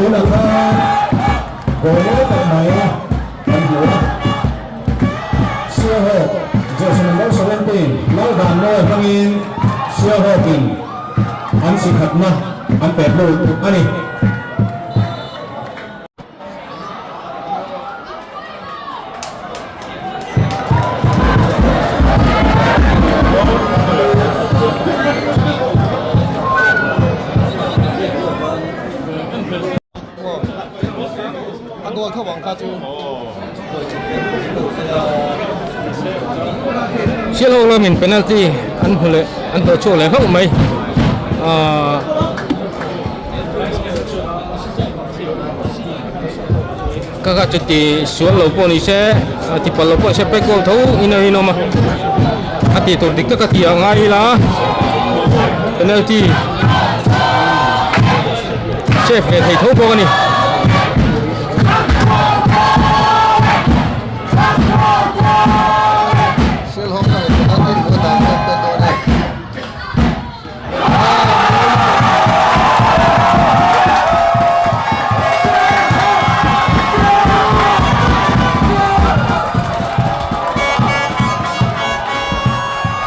Tunah khan goal mawi tak mai kan hmu a. Sialhawk jersey number 17 Laldan Mawi hmangin Sialhawkin an sikhatna an pet lut a ni. Sialho lamin penalty an hmu leh an hlawh chhuak leh hlauh mai ahh. Ka kha chu ti sual lo pawh ni se a ti palh lo pawh ni se back goal tho in a rinawm a a tih tur dik tak a ti a ngai ila penalty save ve thei tho bawk a ni.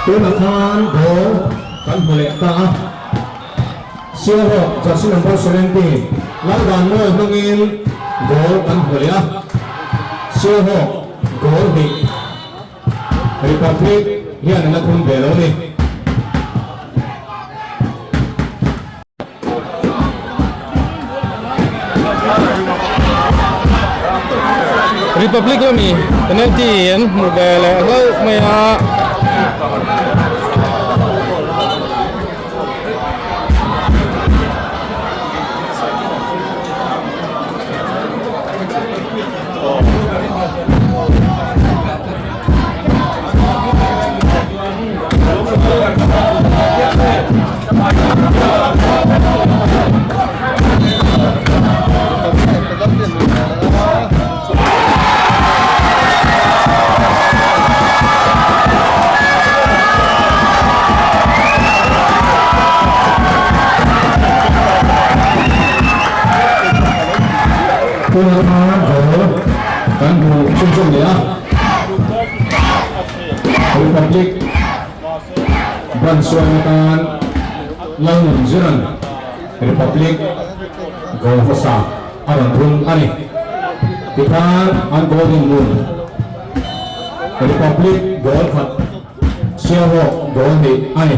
Tunah khan goal kan hmu leh ta a, Sialhawk jersey number 17 Laldanmawi hmangin goal kan hmu leh a, Sialhawk goal hnih. Republic hian an la thum ve lo ni. Republic lami penalty an hmu ve leh hlauh mai a. Tunah khan goal kan hmu chhunzawm leh a. Republic ban suan atan Lalnun Ziran Republic goal hmasa a rawn thun a ni. Tikhan an goal dinhmun Republic goal khat Sialhawk goal hnih a ni.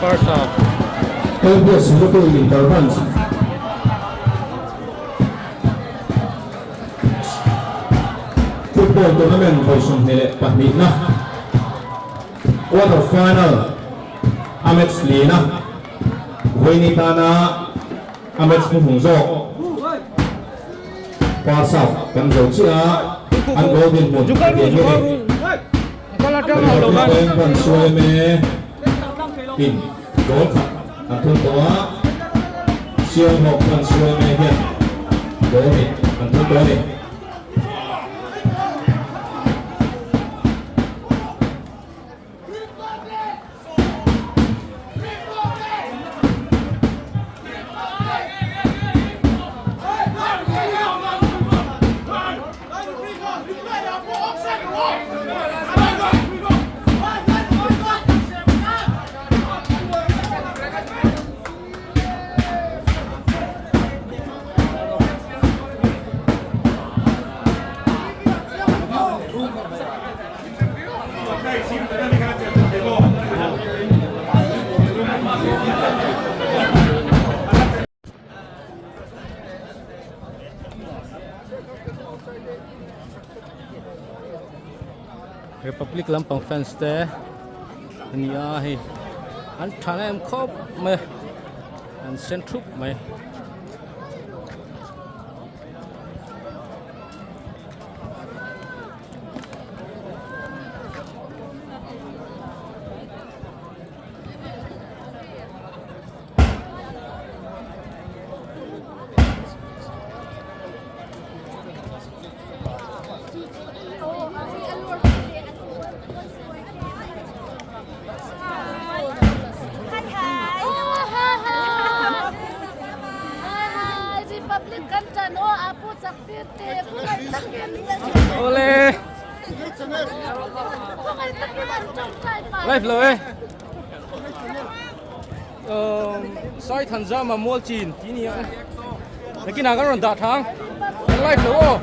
First half. LBS Suzuki Interbranch Football Tournament vawi 22 na Quarter Final a match lina vawi ni tana a match hmuhnung zawk First half kan zo chiah a, an goal dinhmun a tiang hi a ni. Republic Bank Suaime in goal khat an thun tawh a, Sialhawk Branch Suaime hian goal hnih an thun tawh a ni. Republic lampang fans te a ni a hei an tha em khawp mai a an sen thup mai. Awle Live lo e Sai than zama mual chin ti ni ang Nakinah kan rawn dah thang kan live lo aw.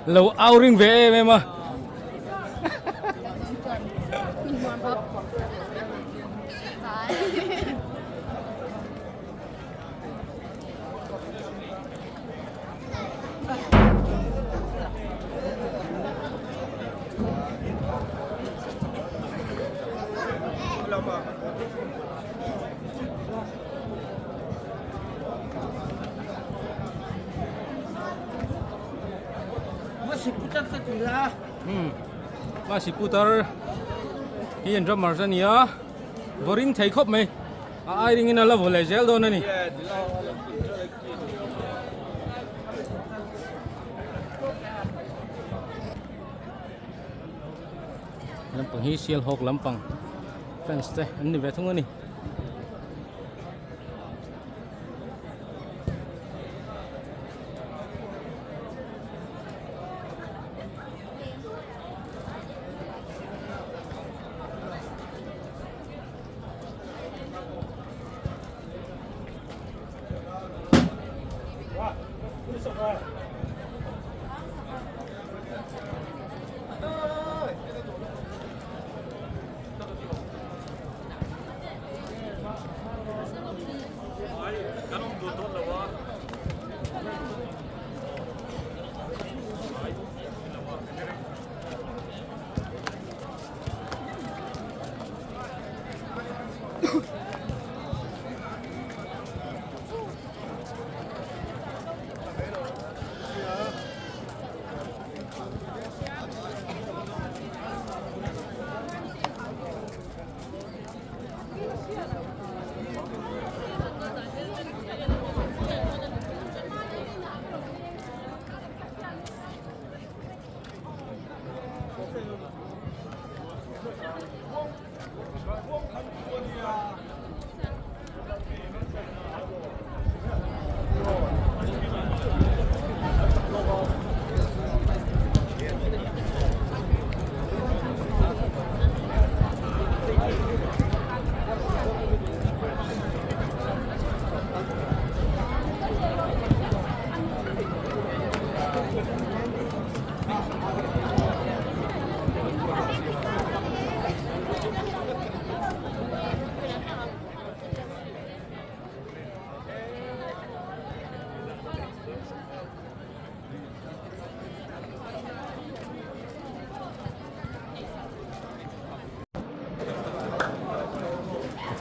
Lo au ring ve em em a. Masi putar hi an drummers a ni a vaw ring thei khawp mai a ai ringin a la vaw leh zel dawn a ni. Lampang hi Sialhawk lampang fans te an ni ve thung a ni.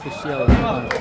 Official.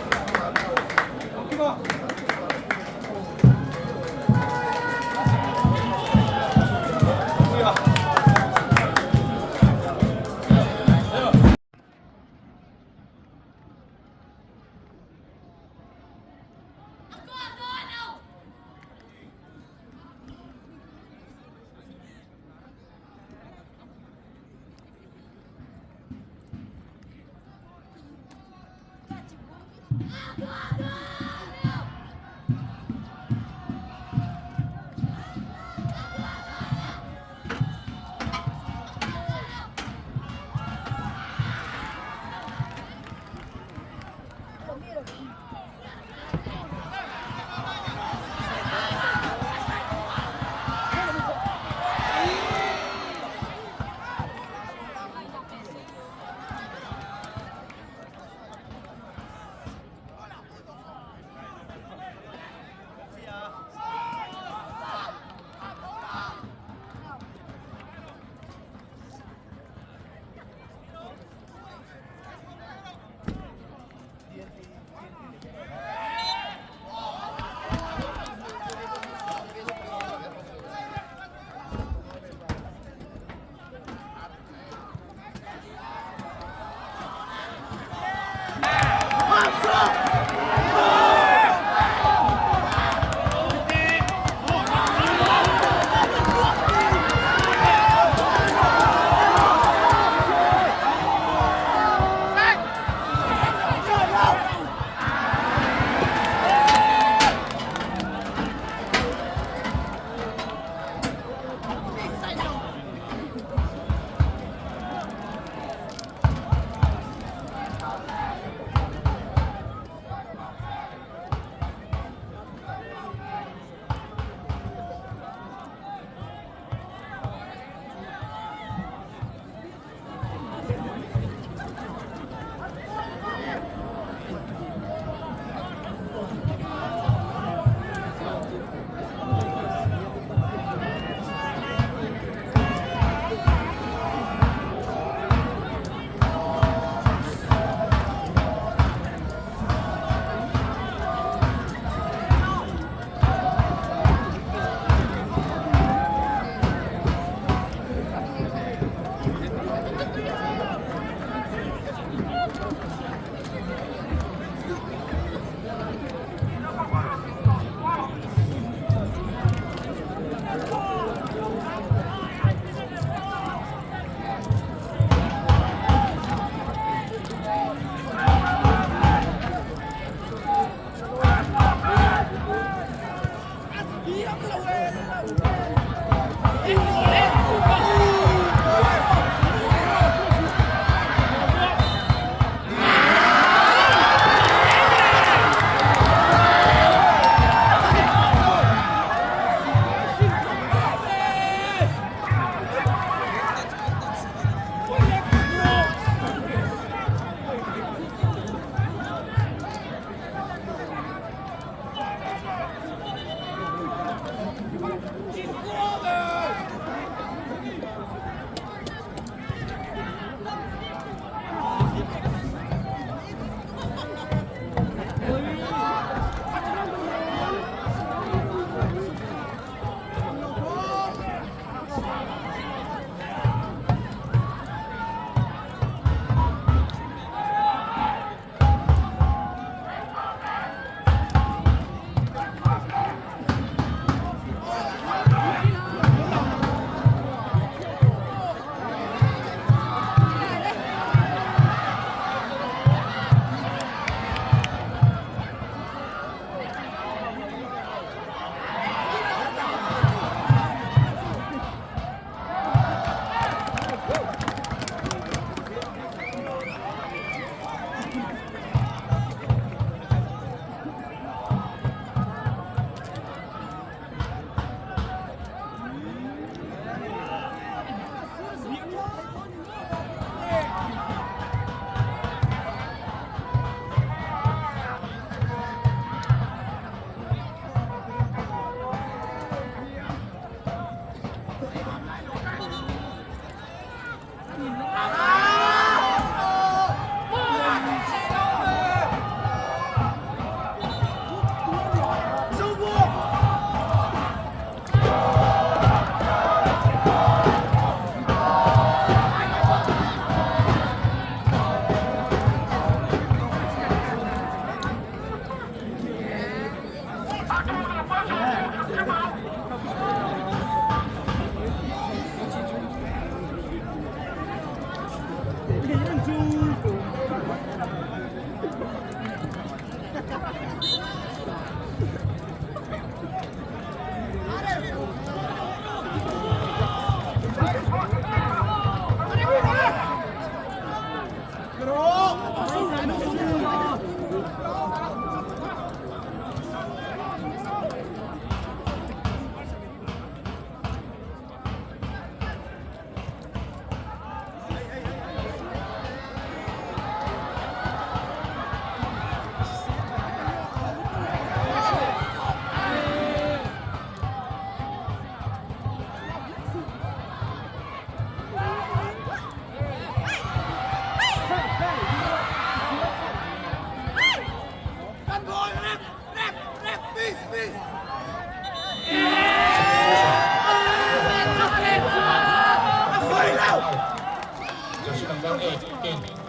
Jersey number 8 Ken.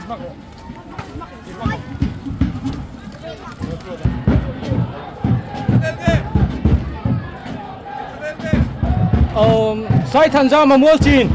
Um, Saithanzama Mualchin.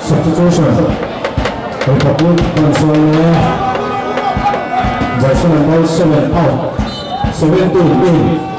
Substitution. Kaput Mansono. Version number 7 out. 17 in.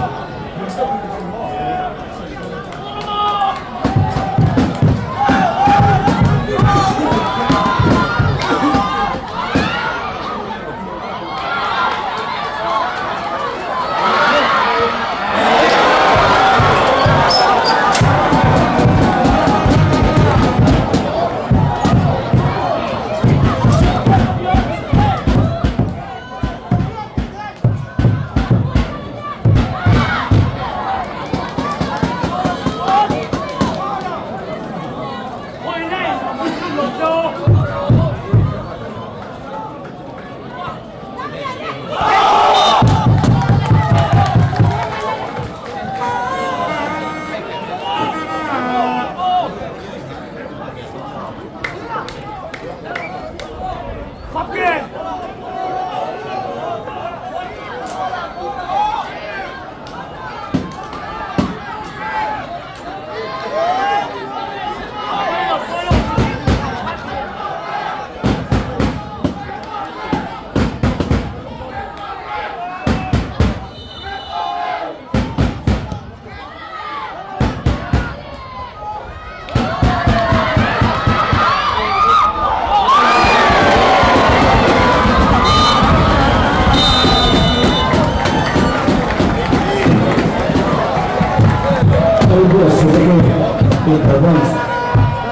2022 Inter-Branch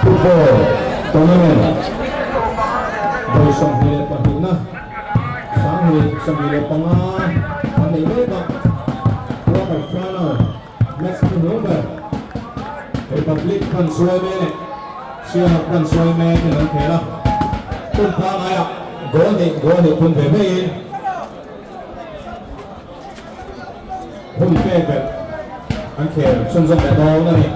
Football Tournament vawi 22 na 2025 an neih mek a, quarter final match hnuhnung ber Republic hman suai mek leh Sialhawk hman suai mek in an khel a, hun pangngai ah goal hnih goal hnih phun ve maiin Hun pek belh an khel chhunzawm leh dawn a ni.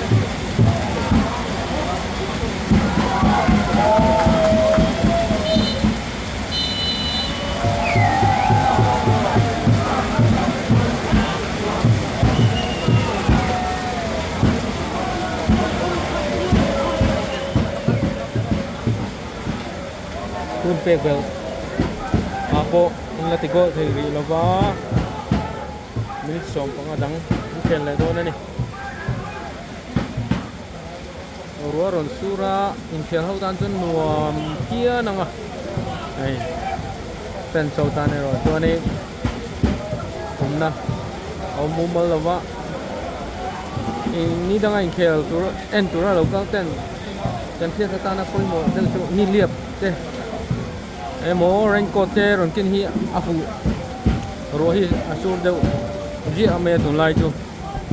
Hun pek belh ah pawh an la ti goal thei rih lova minute 15 dang an khel leh dawn a ni. Ruah rawn sur a inkhel ho tan chuan nuam phian ang a hei fans ho tan erawh chuanin awmna a awm mumal lova ih ni danga inkhel tur en tura lo kal ten kan hriat atana pawimawh deuh chu ni liap te emaw raincoat te rawn ken hi a fuh ruah hi a sur deuh ziah mai a tunlai chu.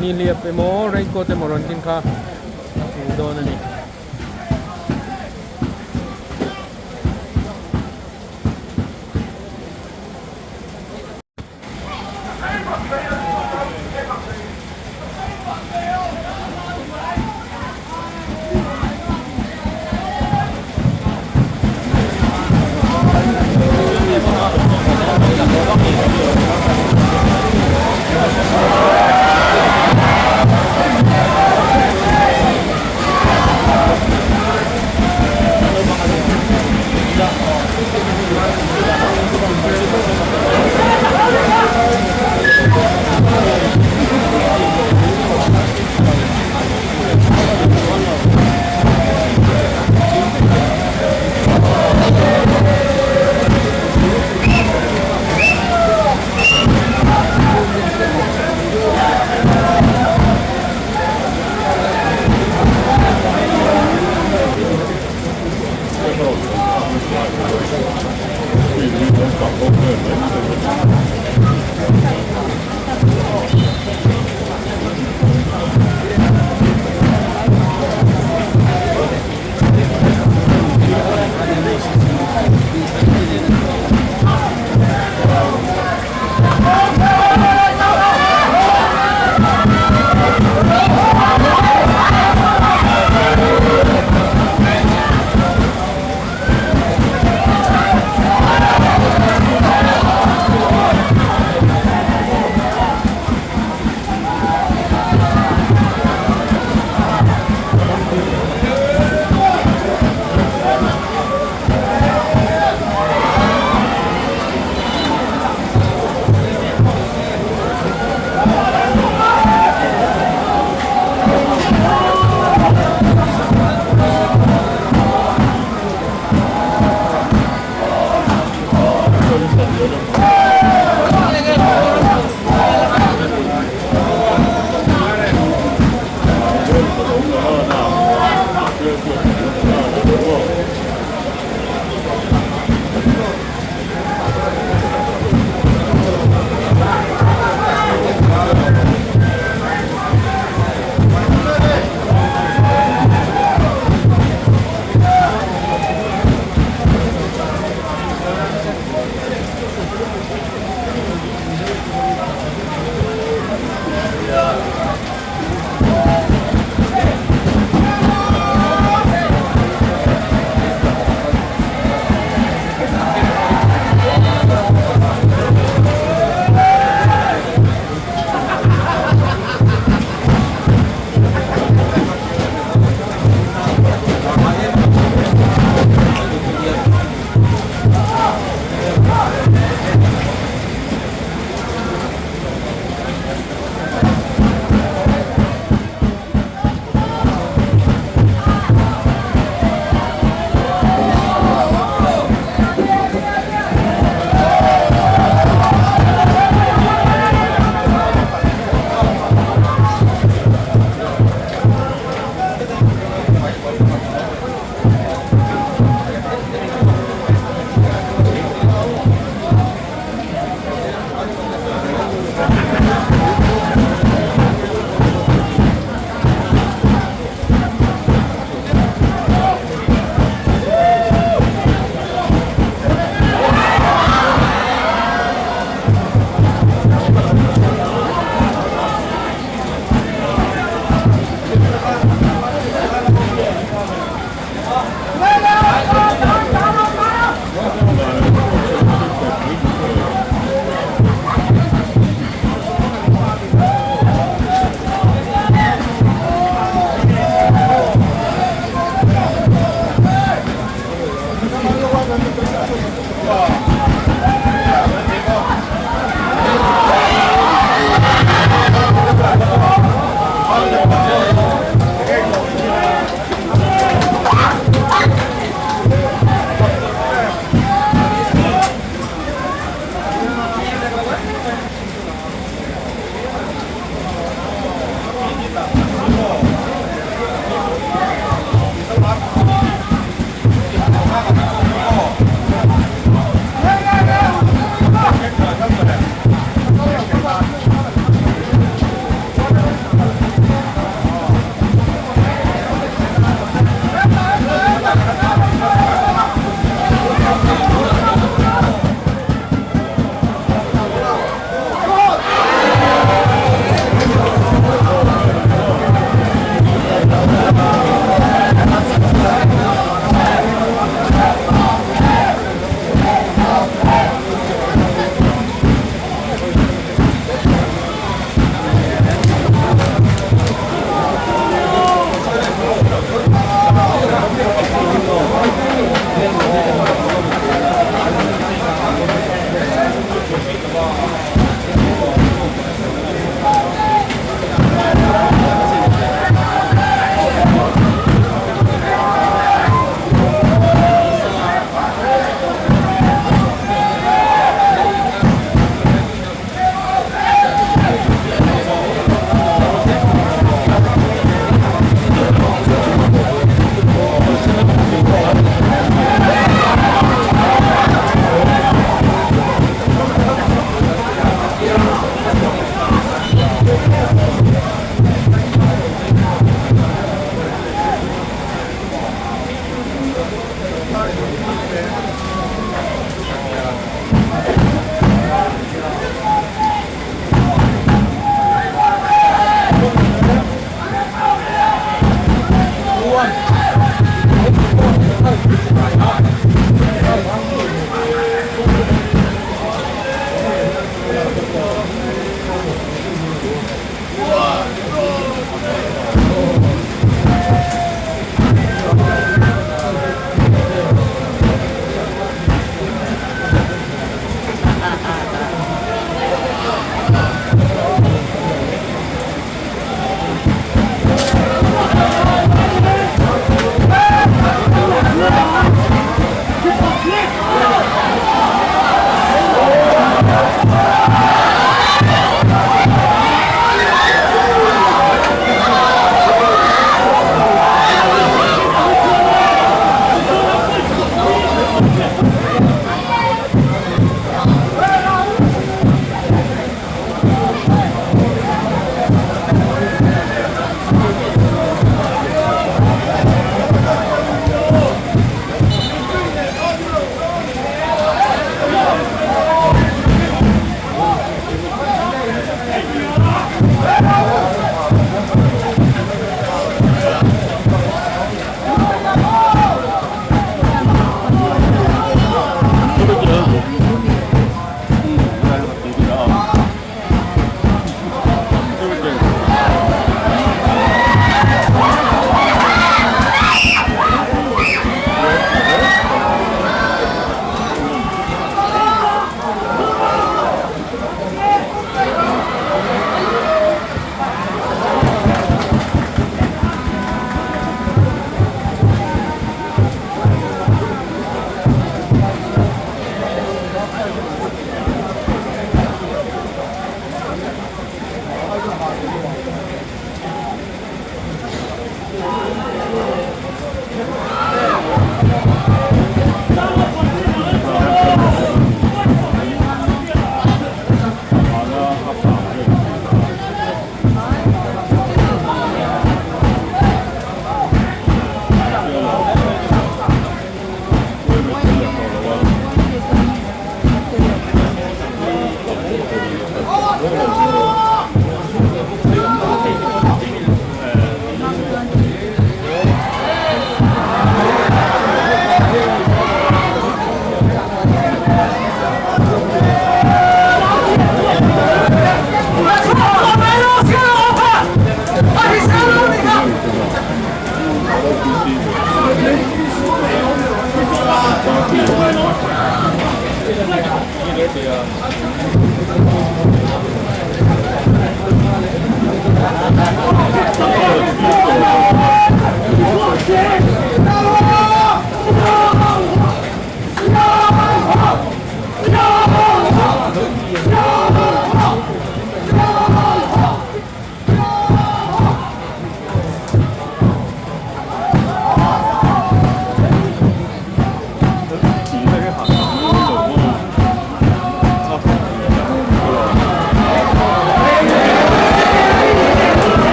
Ni liap emaw raincoat emaw rawn ken kha a fuh dawn a ni.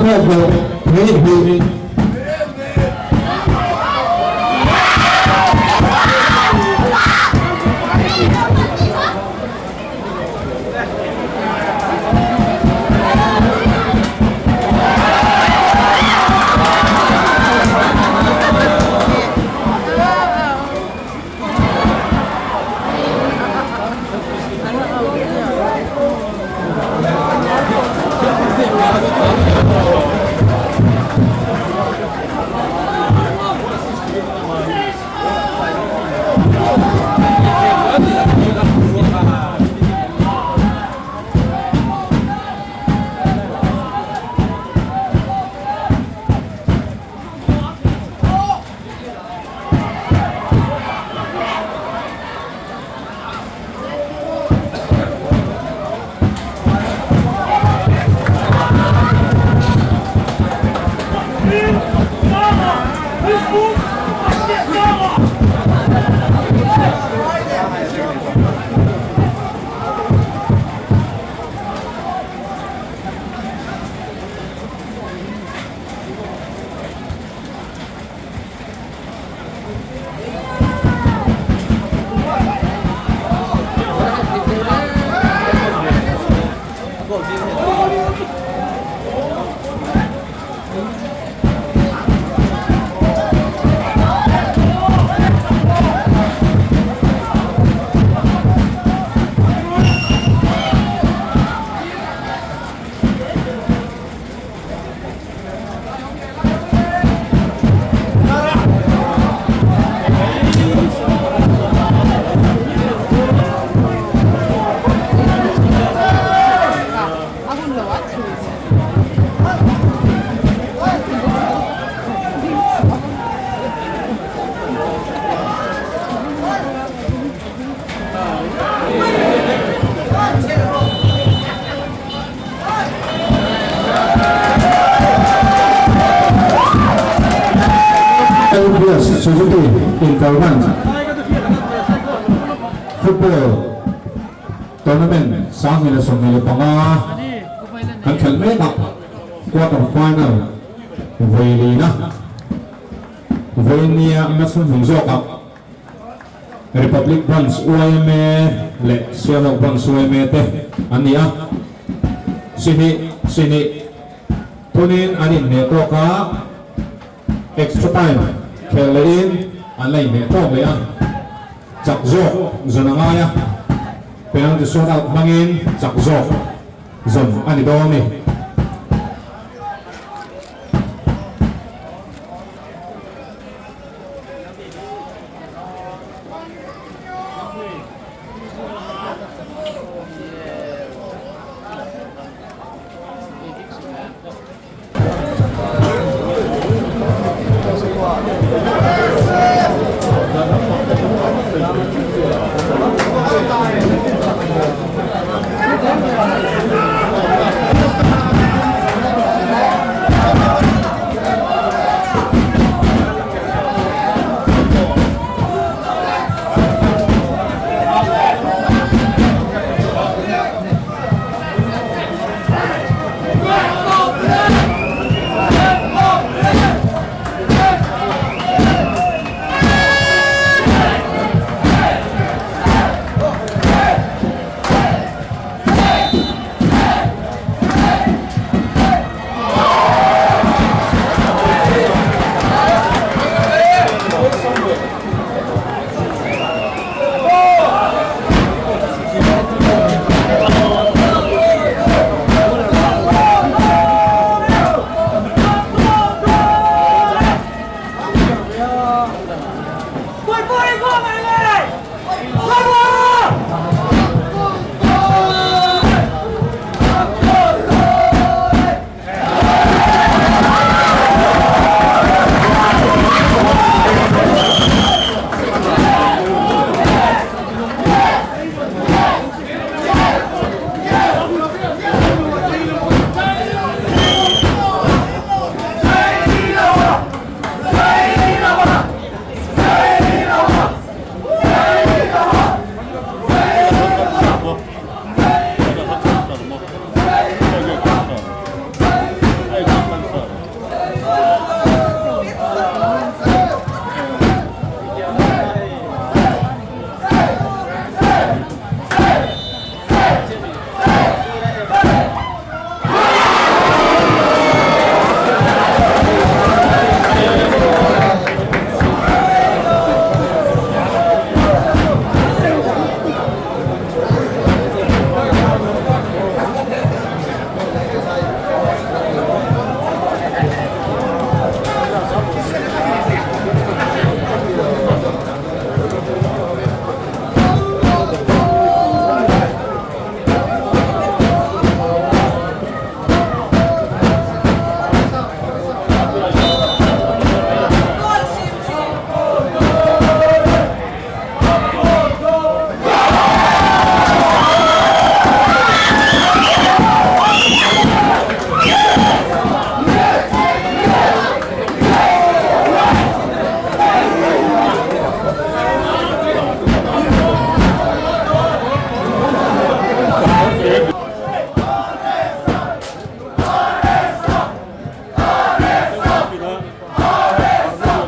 tawk lo theihnghilh. LBS Suzuki Interbank Football Tournament 2025 kan khelh mek a, quarter final vawi lina vawi nia match hnuhnung zawkah Republic Branch yma leh Sialhawk Branch yma te an ni a, sihnih sihnih thunin an inhneh tawk a, extra time khelh lehin an la inhneh tawk leh a, chak zawk zawn a ngai a, penalty shootout hmangin chak zawk zawn a ni dawn a ni.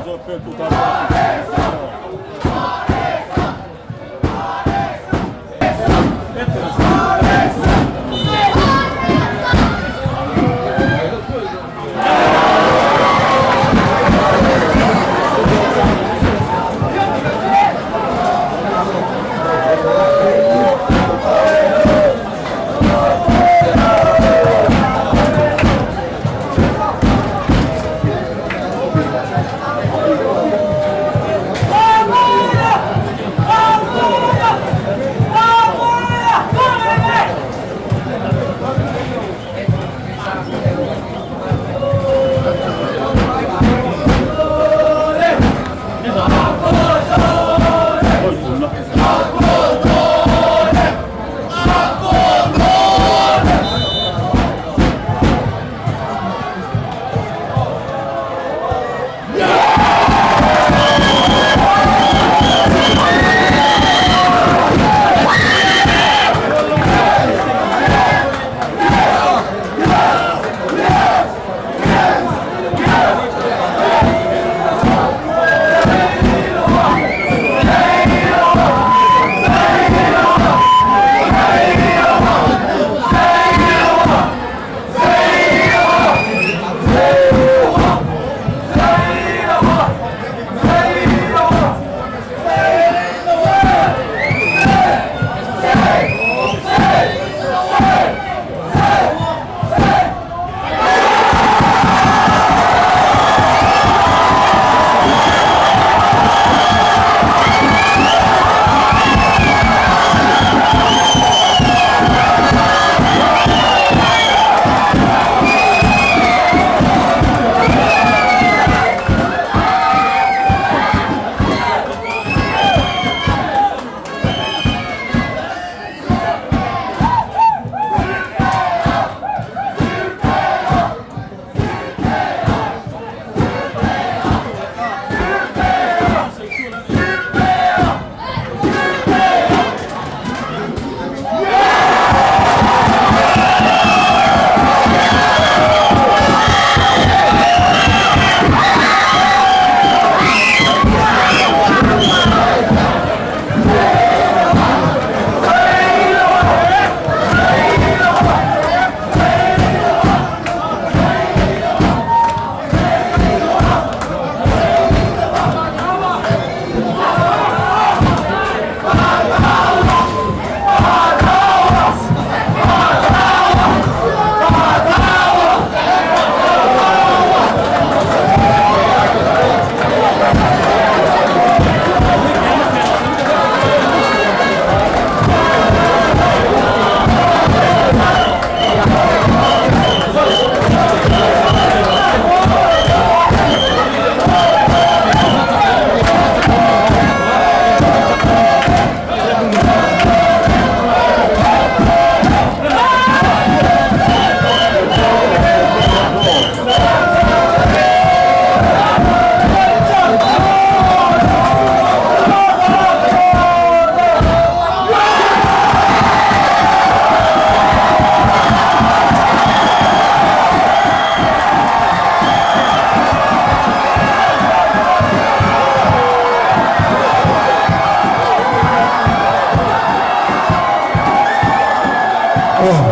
Aw,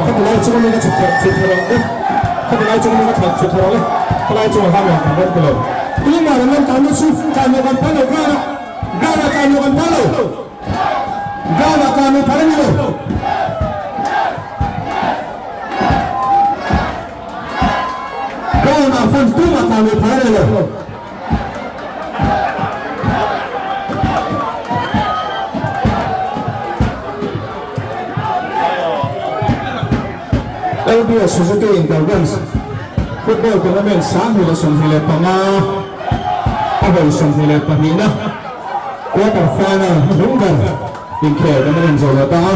khati lai chunga mi ka chhuk thar chhuk thar ang e. Khati lai chunga mi ka thar chhuk thar ang e. Khalai chunga kha nuam kan rawn ti lo. Tumah ram an tan na chu tlan lo kan phal lo ground ah ground ah tlan lo kan phal lo. Ground ah tlan lo phal a ni lo. Ground ah fans tumah tlan lo phal a ni lo. LBS Suzuki Intervents Football Tournament 2025 a vawi 22 na Quarter Final hnuhnung ber inkhel kan en zawh leh ta a.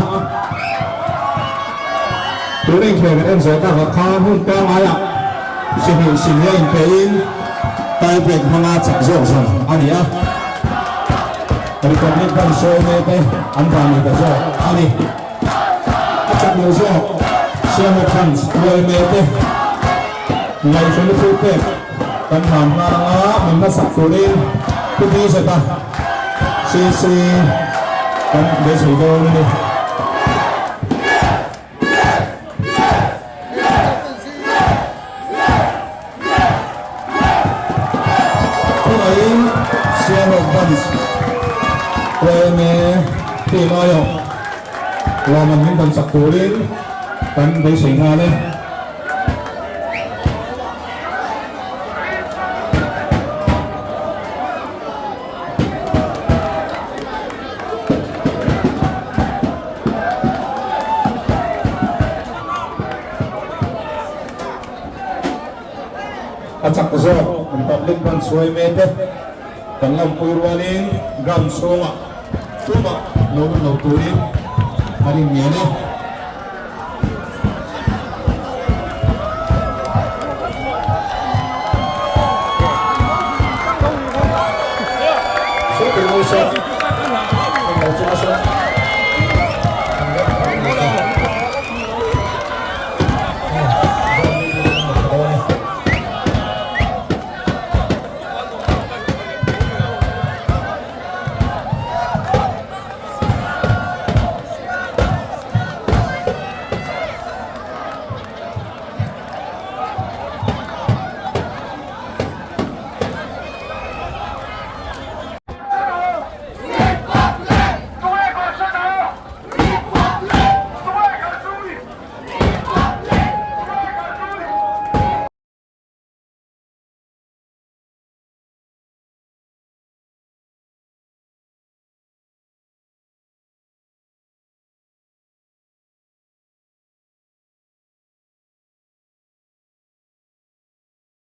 Tuna inkhel kan en zawh takah khan hun pangaiah Sihnih Sinhia inpeihin tie break hmanga chak zawk zawng a ni a. Republic Bank sawi mete an van ni ta zawk a ni. A chak lo zawk Siamho Fans uai mete ngaihhla lutuk pek. Kan hlan nghal anga min hmasak turin Pu Bzeta CC kan beisei dawn a ni. Khawngaihin Sialhawk Branch yma team aiawh lawmman min bansak turin kan beisei nghal e. A chak zawk Republic Branch yma te kan lawmpui rualin ground chhungah tumah lo lut lo turin an inngen e.